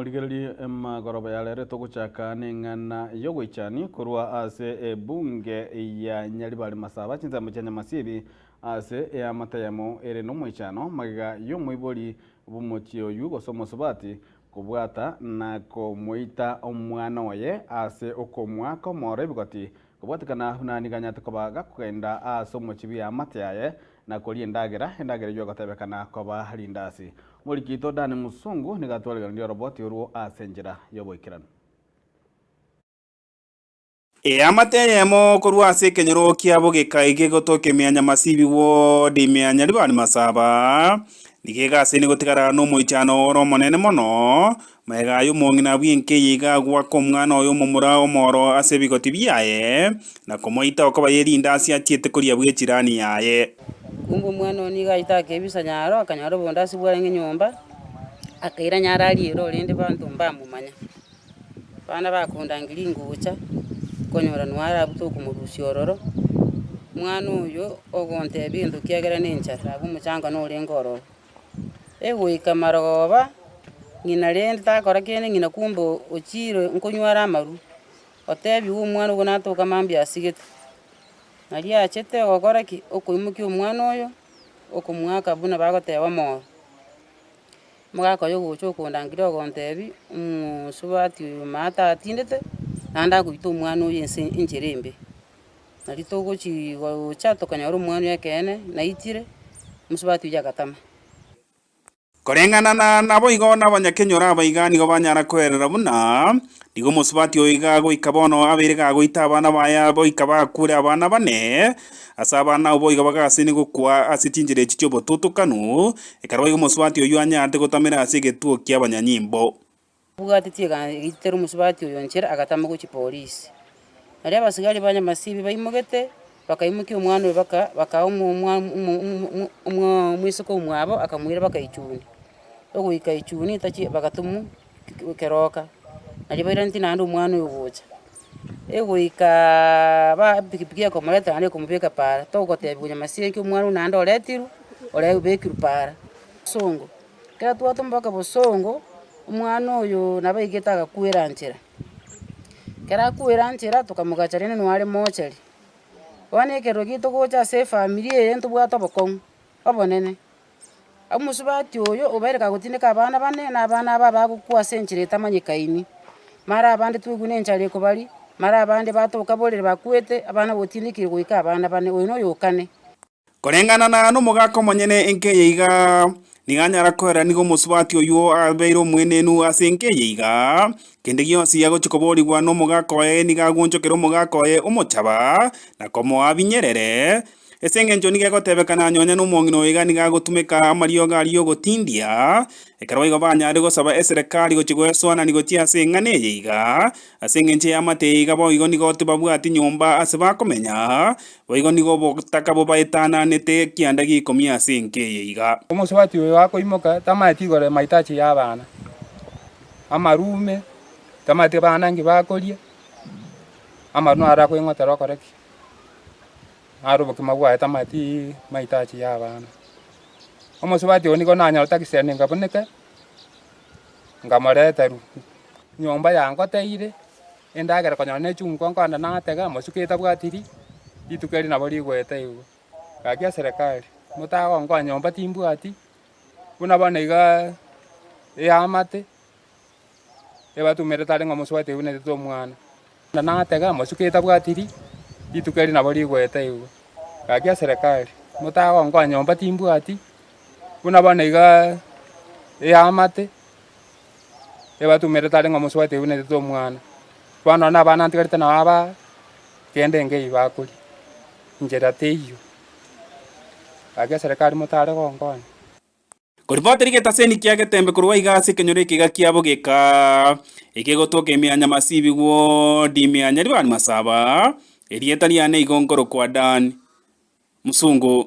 Omorigereria emagoroba ya rero togochaka neng'ana yogoichani korwa ase ebunge ya Nyaribari Masaba chinsemo chia Nyamasibi ase eamate eyemo ere nomoichano magega yomoibori bw'omochie oywo gose omosubati kobwata na komoita omwana oye ase okomoaka omoro ebigoti kobwatekana buna nigo anyarete koba gakogenda ase omochie bw'eamate yaye na koria endagera, endagera eyio egotebekana koba rindasi. Omoriki oito Dan Musungu nigo atwariganirie oroboti orwo ase enchera y'oboikeranu. Eamate eyemo korwa ase ekenyoro kiabo gekae gegotoka ime ya Nyamasibi Ward ime ya Nyaribari Masaba, nigo egaseini gotigara nomoichano ore omonene mono, Magega ay'omong'ina bw'enka eye iga agoaka omwana oye omomura omoro ase ebigoti biaye, na komoita okoba ye rindasi achiete koria bw'echirani yaye. Kumbe omwana oyo nigo achete akebisa nyaro, akanyora obondasi bwarenge nyomba, akaira nyaro aria ere orende banto mbamomanya. Abana bakondangeria ingocha, konyora nonya arabute okomorusia ororo, omwana oyo ogontebia egento kiagera na enchara, abwo omochanga norenge ororo. Egoika marogoba, ng'ina rende takora kende ng'ina kumbe ochire nkonyware amarwa, otebiwe omwana ogo natoka mambia asigete. Naria achete ogokora ki? Okoimokia omwana oyo, okomoaka buna bagoteba omoro. Omogaka oyo ogocha okondangeria ogontebia, omosubati oyo maate atindete, naende agoita omwana oyo ense enchera embe. Nario togochi gocha tokanyora omwana oyo ekeene naitire, omosubati oyio agatama. Koreng'ana na naboigo nabanyakenyoro aba iga nigo banyara koerera buna, nigo omosubati oyo iga goika bono abeire gagoita abana baye goika bakure abana bane, ase abana abwo boigo bagasini gokwa ase chinchera echi chi'obotutukanu, ekero boigo omosubati oyio anyarete gotamera ase egetuo ki'abanyanyimbo. Abwatetie egaitera omosubati oyo nchera agatama gochia polisi. Nario abasigari ba Nyamasibi baimogete, bakaimokia omwana oyo baka bakaa omoiseke omwabo akamoira baka Ichuni. Ogoika Ichuni tachi bagatomwa keroka, nario bairaneti naende omwana oyo gocha. Egoikaaa ba epikipiki ekomoreta naende ekomobeka paara, togotebiwa Nyamasibi nki omwana oyio naende oretirwe, ore obekirwe paara. Bosongo, ekero twatoma mpaka bosongo, omwana oyo nabo aigete agakwera nchera, ekero akwera nchera tokamogacha rende noo are mochari. Bono ekero giaito gocha ase efamiri eye ntobwate obokong'u obonene, omosubati oyo obeire kagotindeka abana bane na abana aba abagokwa ase enchera etamanyekaini, mara abande twaigwa na enchara ekobaria, mara abande batoka borere bakwete, abana gotindekire goika abana bane, oyo na oyo okane. Koreng'ana na nomogaka omonyene enka eye iga, nigo anyara koera nigo omosubati oyio abeire omwenenu ase enka eye iga, kende gionsi agochia koborigwa nomogaka oye nigo agwonchokera omogaka oye omochaba, na komoa binyerere, Ase engencho nigo egotebekana nonya nomong'ina oyo iga nigo agotumeka amariogo aria ogotindia, ekero igo banyare gosaba eserekari gochia goesoanani gochia ase eng'ana eye iga, ase engencho y'amate eye iga boigo nigo tibabwati nyomba ase bakomenya, boigo nigo obotaka bobaetananete ekianda gi'ikomi ase enka eye iga. Omosubati oyo akoimoka tamaeti igoro emaitachi y'abana, amarume, tamaeti abana nki bakoria, amaru naro akoing'otera okore ki? Naro obokima bwaye tamanyeti mahitaji ya abana. Omosubati oyo nigo nanyorete accident nkabuneka, nkamoreterwa, nyomba yangoteire, endagera konyora ne echungu nkoenda natega, mosuke etabwatiri, rituko eri nabo rigoeta igo. Gaki eserekari, motagonkonya nyomba timbwati, buna bono igaa eamate. Ebatumerete are ng'a omosubati oyio naetete omwana. Na natega mosuke etabwatiri, rituko eri nabo rigoeta igo. Gaki eserekari, motagonkonya nyomba timbwati, buna bono igaa eamate, ebatumerete are ng'a omosubati oyio naetete omwana. Bono nonye na abana ntigarete nabo aba, kende nkeiyo bakoria, nchera teiyo. Gaki eserekari motare gonkonya. Koripoteri getaseni kia getembe korwa iga ase ekenyoro ekeiga kiabo geka, ekegotoka ime ya Nyamasibi ward ime ya Nyaribari Masaba, erieta riane igo nkorokwa Dan Musungu.